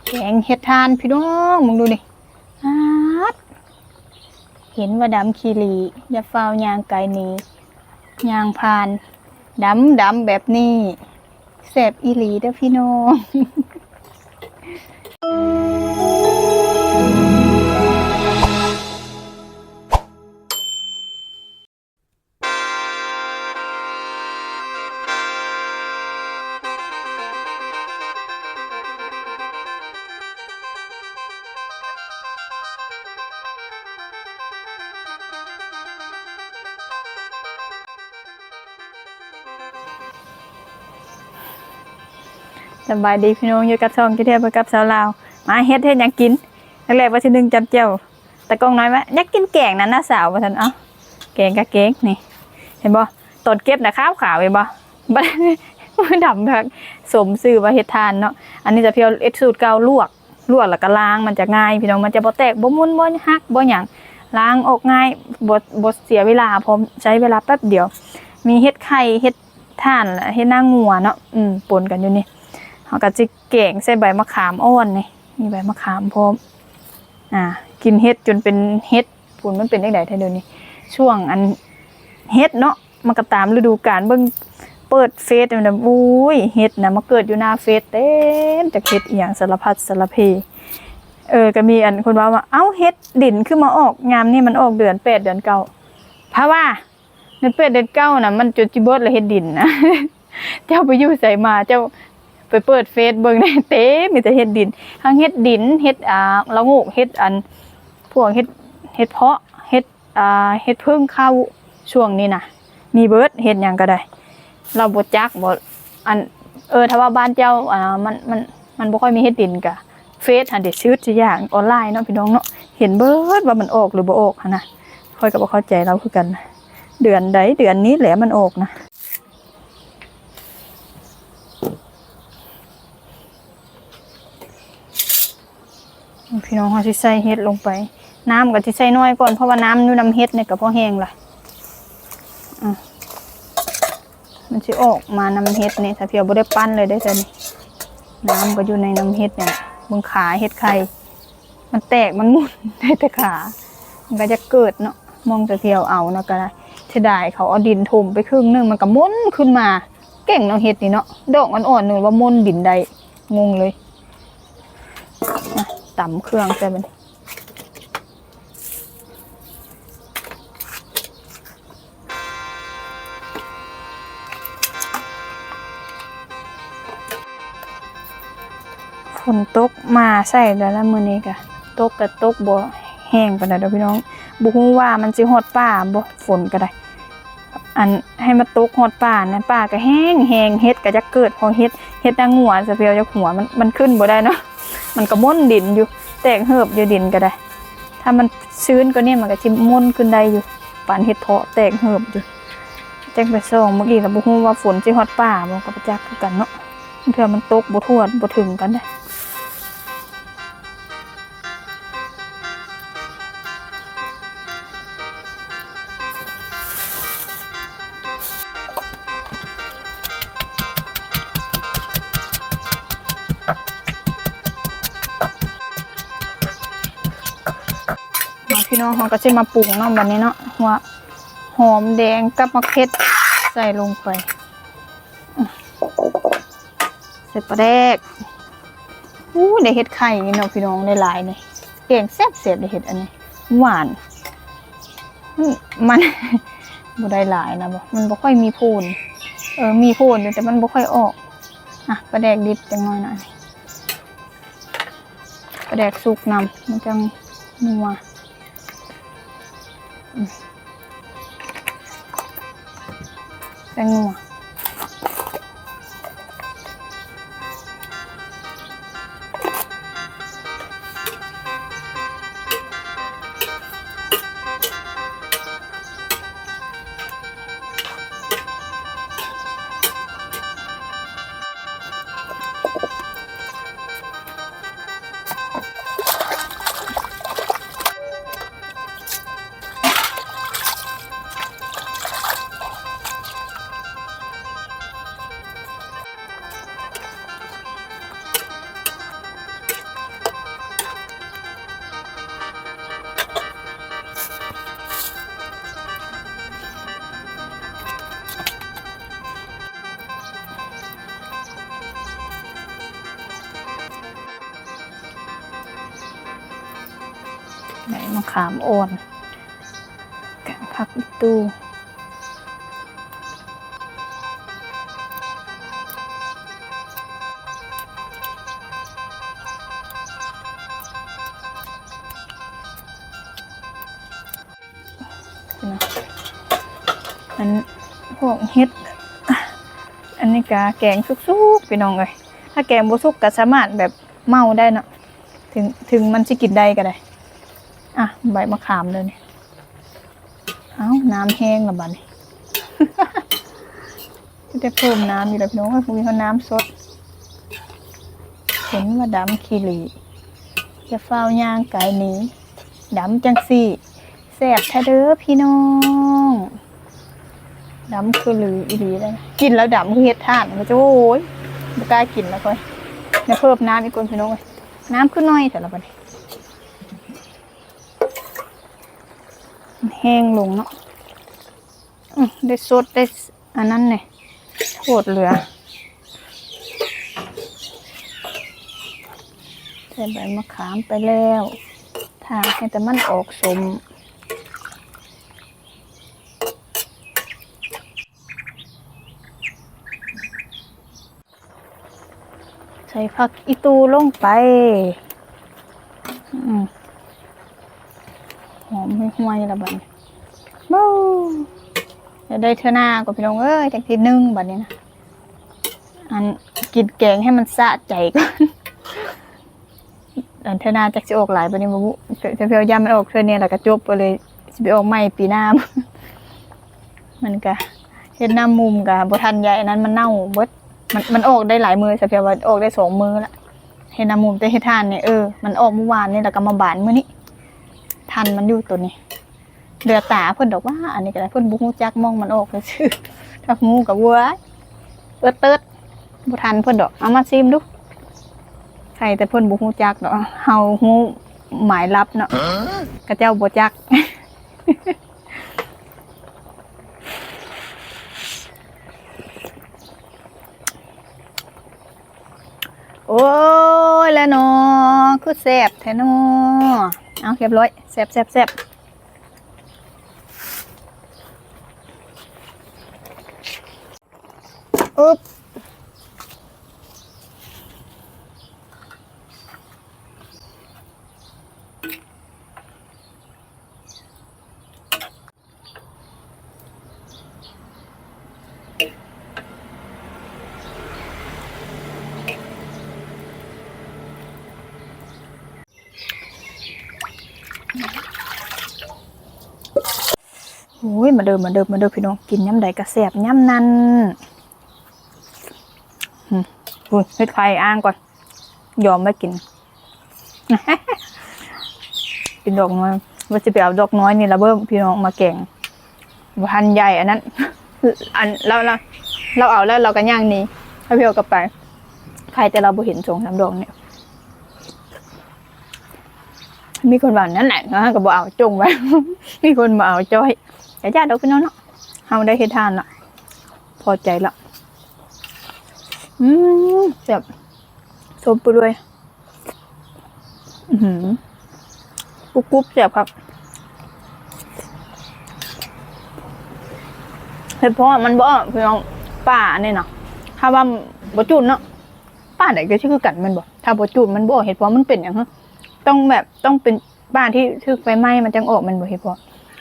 ແກງເຫັດຖ່ານພີ່ນ້ອງ ເບິ່ງດູນີ້ ອາດ ເຫັນວ່າດຳຂີ້ຫຼີ່ ຢ່າຟ້າວຍ່າງໄກໜີ ຍ່າງຜ່ານ ດຳໆ ແບບນີ້ ແຊບອີ່ຫຼີເດີພີ່ນ້ອງ. ສະບາຍດີພີ່ນ້ອງ ຢູ່ກັບຊ່ອງກິນແທ້ໄປກັບສາວລາວ. ມາເຮັດ ເຮັດຫຍັງກິນ? ແລກໆ ວ່າຊິໜຶ້ງຈ້ຳແຈ່ວ ຕາກ້ອງນ້ອຍວ່າ ຢາກກິນແກງນັ້ນນະສາວ ວ່າຊັ້ນ. ເອົ້າ ແກງກະແກງນີ້ ເຫັນບໍ່? ຕອນເກັບນະຂາວໆ ເຫັນບໍ່? ບັດ ມືດຳຄັກ ສົມຊື່ວ່າເຮັດຖ່ານເນາະ. ອັນນີ້ຈະພຽວເຮັດສູດເກົ່າ ລວກ ລວກແລ້ວກະລ້າງ ມັນຈະງ່າຍພີ່ນ້ອງ ມັນຈະບໍ່ແຕກ ບໍ່ໝຸ່ນ ບໍ່ຫັກ ບໍ່ຫຍັງ ລ້າງອອກງ່າຍ ບໍ່ ບໍ່ເສຍເວລາ ພ້ອມໃຊ້ເວລາແປັບດຽວ. ມີເຫັດໄຂ່ ເຫັດຖ່ານ ແລະ ເຫັດນາງົວເນາະ ອືມ ປົນກັນຢູ່ນີ້. ເຮົາກະຊິແກງໃສ່ໃບມະຂາມອ່ອນນີ້ ມີໃບມະຂາມພ້ອມ. ອ່າ ກິນເຫັດຈົນເປັນເຫັດ ພຸ້ນ ມັນເປັນຈັ່ງໃດແທ້ດຽວນີ້ ຊ່ວງອັນເຫັດເນາະ ມັນກະຕາມລະດູການ. ເບິ່ງ ເປີດເຟສ ໂອ້ຍ ເຫັດນະມາເກີດຢູ່ໜ້າເຟສເຕັມ ຈັກເຫັດອີ່ຫຍັງສາລະພັດສາລະເພ. ເອີ ກະມີອັນຄົນເວົ້າວ່າ ເອົ້າ ເຫັດດິນຄືມາອອກຍາມນີ້ ມັນອອກເດືອນແປດເດືອນເກົ້າ ພະວ່າ ໃນແປດເດືອນເກົ້ານະ ມັນຈົນຊິເບິດແລ້ວ ເຫັດດິນນະ. ເຈົ້າໄປຢູ່ໃສມາ ເຈົ້າໄປເປີດເຟສເບິ່ງແດ່ ເຕັມມີແຕ່ເຫັດດິນ ທັງເຫັດດິນ ເຫັດ ອ່າ ລະໂງກ ເຫັດອັນ ພວກເຫັດ ເຫັດເຜາະ ເຫັດ ອ່າ ເຫັດເຜິ້ງເຂົ້າ ຊ່ວງນີ້ນະ ມີເບິດ ເຫັດຫຍັງກະໄດ້. ລາວບໍ່ຈັກບໍ່ ອັນ ເອີ ຖ້າວ່າບ້ານເຈົ້າ ອ່າ ມັນ ມັນ ມັນບໍ່ຄ່ອຍມີເຫັດດິນກະ ເຟສຫັ້ນເດ ຊືດຊິຢ່າງອອນລາຍເນາະພີ່ນ້ອງເນາະ ເຫັນເບິດວ່າມັນອອກຫຼືບໍ່ອອກຫັ້ນນະ. ຂ້ອຍກະບໍ່ເຂົ້າໃຈລາວຄືກັນ ເດືອນໃດເດືອນນີ້ແຫຼະມັນອອກນະ. ພີ່ນ້ອງ ເຮົາຊິໃສ່ເຫັດລົງໄປ ນ້ຳກະຊິໃສ່ໜ້ອຍກ່ອນ ເພາະວ່ານ້ຳຢູ່ນຳເຫັດນີ້ກະພໍແຫ້ງລະ ອາ ມັນຊິອອກມານຳເຫັດນີ້ ສາວພຽວບໍ່ໄດ້ປັ່ນເລີຍເດ້ ຕອນນີ້ ນ້ຳກະຢູ່ໃນນຳເຫັດນີ້. ເບິ່ງຂາເຫັດໄຂ່ ມັນແຕກມັນໝຸ່ນໄດ້ແຕ່ຂາ ມັນກະຢາກເກີດເນາະ. ມອງສາວພຽວເອົານະກະໄດ້ ເສຍດາຍ ເຂົາເອົາດິນຖົມໄປເຄິ່ງໜຶ່ງ ມັນກະໝຸ່ນຂຶ້ນມາ ເກັ່ງເນາະເຫັດນີ້ເນາະ ດອກອ່ອນໆ ນຶກວ່າໝຸ່ນດິນໄດ້ ງົງເລີຍ. ອ່ະ ຕຳເຄື່ອງໃສ່ບັດນີ້ ຝົນຕົກມາໃສ່ແລ້ວລະ ມື້ນີ້ກະຕົກກະຕົກບໍ່ແຮງປານໃດດອກພີ່ນ້ອງ ບໍ່ຮູ້ວ່າມັນຊິຮອດປ່າບໍ່ ຝົນກະໄດ້. ອັນ ໃຫ້ມາຕົກຮອດປ່ານະ ປ່າກະແຫ້ງແຮງ ເຫັດກະຢາກເກີດ ເພາະເຫັດ ເຫັດນາງົວ ສາວພຽວຢາກຫົວ ມັນ ມັນຂຶ້ນບໍ່ໄດ້ເນາະ ມັນກະໝຸ່ນດິນຢູ່ ແຕກເຫີບຢູ່ດິນກະໄດ້. ຖ້າມັນຊື້ນກວ່ານີ້ມັນກະຊິໝຸ່ນຂຶ້ນໄດ້ຢູ່ ປານເຫັດເຜາະແຕກເຫີບຢູ່. ຈັ່ງໄປສ່ອງເບິ່ງອີກລະ ບໍ່ຮູ້ວ່າຝົນຊິຮອດປ່າບໍ່ ກະບໍ່ຈັກຄືກັນເນາະ ເທື່ອມັນຕົກບໍ່ທົ່ວບໍ່ເຖິງກັນເດ້. ມາພີ່ນ້ອງ ເຮົາກະຊິມາປຸງເນາະ ບາດນີ້ເນາະ ຫົວຫອມແດງກັບໝາກເຜັດໃສ່ລົງໄປ. ໃສ່ປາແດກ ອູ້ ໄດ້ເຫັດໄຂ່ນີ້ເນາະພີ່ນ້ອງ ໄດ້ຫຼາຍນີ້ ແກງແຊບໆ ໄດ້ເຫັດອັນນີ້ ຫວານ ມັນ ມັນ ບໍ່ໄດ້ຫຼາຍນະ ບໍ່ ມັນບໍ່ຄ່ອຍມີໂພນ ເອີ ມີໂພນຢູ່ ແຕ່ມັນບໍ່ຄ່ອຍອອກ. ອ່ະ ປາແດກດິບຈັກໜ້ອຍນະ ປາແດກສຸກນຳ ມັນຈັ່ງນົວ. ແປ້ງນົວ. ມ ໃບມະຂາມອ່ອນ ແກງຜັກອີ່ຕູ່ ອັນ ພວກເຫັດ ອັນນີ້ກະແກງສຸກໆ ພີ່ນ້ອງເອີຍ. ຖ້າແກງບໍ່ສຸກກະສາມາດແບບເມົາໄດ້ເນາະ ເຖິງ ເຖິງມັນຊິກິນໄດ້ກະໄດ້. ອ່ະ ໃບມະຂາມເດີນີ້. ເອົ້າ ນ້ຳແຫ້ງລະບາດນີ້ ມີແຕ່ເພີ່ມນ້ຳຢູ່ແລ້ວພີ່ນ້ອງເອີຍ. ບໍ່ມີຮອດນ້ຳສົດ. ເຫັນວ່າດຳຂີ້ຫຼີ ຢ່າຟ້າວຍ່າງໄກໜີ. ດຳຈັ່ງຊີ້ ແຊບແທ້ເດີພີ່ນ້ອງ. ດຳຄືລືອີ່ຫຼີເດ້. ກິນແລ້ວດຳຄືເຮັດຖ່ານ. ໂອ້ຍ ບໍ່ກ້າກິນແລ້ວຂ້ອຍ. ໄດ້ເພີ່ມນ້ຳອີກກ່ອນພີ່ນ້ອງເອີຍ. ນ້ຳຄືໜ້ອຍແທ້ລະບາດນີ້. ແຫ້ງລົງເນາະ. ອື ໄດ້ສົດ ໄດ້ອັນນັ້ນແດ່ ໂຄດເຫຼືອ. ໃສ່ໃບມະຂາມໄປແລ້ວ ຖ້າໃຫ້ແຕ່ມັນອອກສົ້ມ. ໃສ່ຜັກອີ່ຕູ່ລົງໄປ. ອືມ ຫອມຫ່ວຍໆ ລະບາດນີ້. ເບິ່ງ ຢາກໄດ້ເທື່ອໜ້າກ່ອນພີ່ນ້ອງເອີຍ ຈັ່ງຊິໜຶ້ງບາດນີ້ນະ. ອັນ ກິນແກງໃຫ້ມັນສະໃຈກ່ອນ. ອັນເທື່ອໜ້າຈັກຊິອອກຫຼາຍປານໃດບໍ່ຮູ້. ສະພຽວຢ້ານມັນອອກເທື່ອນີ້ແລ້ວກະຈົບໄປເລີຍ ຊິໄປອອກໃໝ່ປີໜ້າ. ມັນກະເຮັດນ້ຳມູມກະບໍ່ທັນໃຫຍ່ ອັນນັ້ນມັນເນົ່າເບິດ. ມັນ ມັນອອກໄດ້ຫຼາຍມື້ ສະພຽວວ່າອອກໄດ້ສອງມື້ລະ ເຮັດນ້ຳມູມ. ແຕ່ເຮັດຖ່ານນີ້ ເອີ ມັນອອກມື້ວານນີ້ ແລ້ວກະມາບານມື້ນີ້. ທັນມັນຢູ່ໂຕນີ້. ເຫຼືອຕາເພິ່ນດອກວ່າ ອັນນີ້ກະໄດ້ ເພິ່ນບໍ່ຮູ້ຈັກໝ່ອງມັນອອກຊື່ໆ. ຖ້າຮູ້ກະ ເວີ້ຍ ເອີເຕີດ ບໍ່ທັນເພິ່ນດອກ. ເອົາມາຊີມດູ. ໃຄແຕ່ເພິ່ນບໍ່ຮູ້ຈັກດອກ ເຮົາຮູ້ໝາຍລັບເນາະ. ເຂົາເຈົ້າບໍ່ຈັກ. ໂອ້ຍ ແລ້ວເນາະ ຄືແຊບແທ້ເນາະ. ເອົາ ຮຽບຮ້ອຍ ແຊບໆໆ. ອຶບ. ໂອ້ຍ ມາເດີ ມາເດີ ມາເດີພີ່ນ້ອງ ກິນຍາມໃດກະແຊບຍາມນັ້ນ. ອືມ ໂອ້ຍ ເຮັດໄຂ່ອ່າງກ່ອນ ຢອມໄວ້ກິນ. ກິນດອກນ້ອຍ ວ່າຊິໄປເອົາດອກນ້ອຍນີ້ລະເບິ່ງພີ່ນ້ອງມາແກງ ບໍ່ທັນໃຫຍ່ອັນນັ້ນ. ອັນ ລາວ ລາວ ລາວເອົາແລ້ວລາວກະຍ່າງໜີ ໃຫ້ພຽວກັບໄປ. ໃຄແຕ່ລາວບໍ່ເຫັນສອງສາມດອກນີ້. ມີຄົນວ່ານັ້ນແຫຼະ ເຮົາກະບໍ່ເອົາ ຈົ່ງໄວ້. ມີຄົນບໍ່ເອົາຈ້ອຍ. ຢ່າຢ້ານດອກພີ່ນ້ອງເນາະ ເຮົາໄດ້ເຮັດທານລະ ພໍໃຈລະ. ອືມ ແຊບ ສົມໄປດ້ວຍ. ອືຫື ກຸບໆ ແຊບຄັກ. ເຫັດເຜາະມັນບໍ່ອອກ ພີ່ນ້ອງ ປ່າອັນນີ້ນະ ຖ້າວ່າບໍ່ຈູດເນາະ ປ່າໃດກະຊິຄືກັນແມ່ນບໍ່? ຖ້າບໍ່ຈູດມັນບໍ່ອອກເຫັດເຜາະ ມັນເປັນຫຍັງຫື? ຕ້ອງແບບ ຕ້ອງເປັນປ່າທີ່ຖືກໄຟໄໝ້ມັນຈັ່ງອອກແມ່ນບໍ່ເຫັດເຜາະ?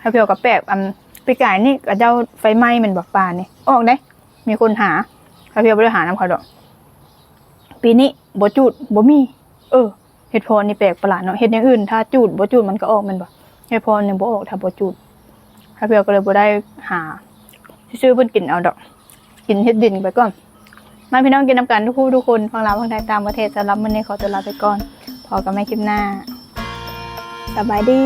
ຖ້າພຽວກະແປກ ອັນ ປີກາຍນີ້ເຂົາເຈົ້າໄຟໄໝ້ແມ່ນບໍ່ ປ່ານີ້ອອກເດ້. ມີຄົນຫາ ຖ້າພຽວບໍ່ໄດ້ຫານຳເຂົາດອກ. ປີນີ້ບໍ່ຈູດ ບໍ່ມີ. ເອີ ເຫັດເຜາະນີ້ແປກປະຫຼາດເນາະ ເຫັດຢ່າງອື່ນຖ້າຈູດ ບໍ່ຈູດມັນກະອອກແມ່ນບໍ່? ເຫັດເຜາະນີ້ບໍ່ອອກຖ້າບໍ່ຈູດ. ຂ້າພຽວກະເລີຍບໍ່ໄດ້ຫາ ຊື່ໆ ເພິ່ນກິນເອົາດອກ ກິນເຮັດດິນໄປກ່ອນ. ມາພີ່ນ້ອງກິນນຳກັນທຸກຜູ້ທຸກຄົນ ຝັ່ງລາວ ຝັ່ງໄທ ຕ່າງປະເທດ. ສຳລັບມື້ນີ້ຂໍຕົວລາໄປກ່ອນ ພໍ້ກັນໃໝ່ຄລິບໜ້າ ສະບາຍດີ.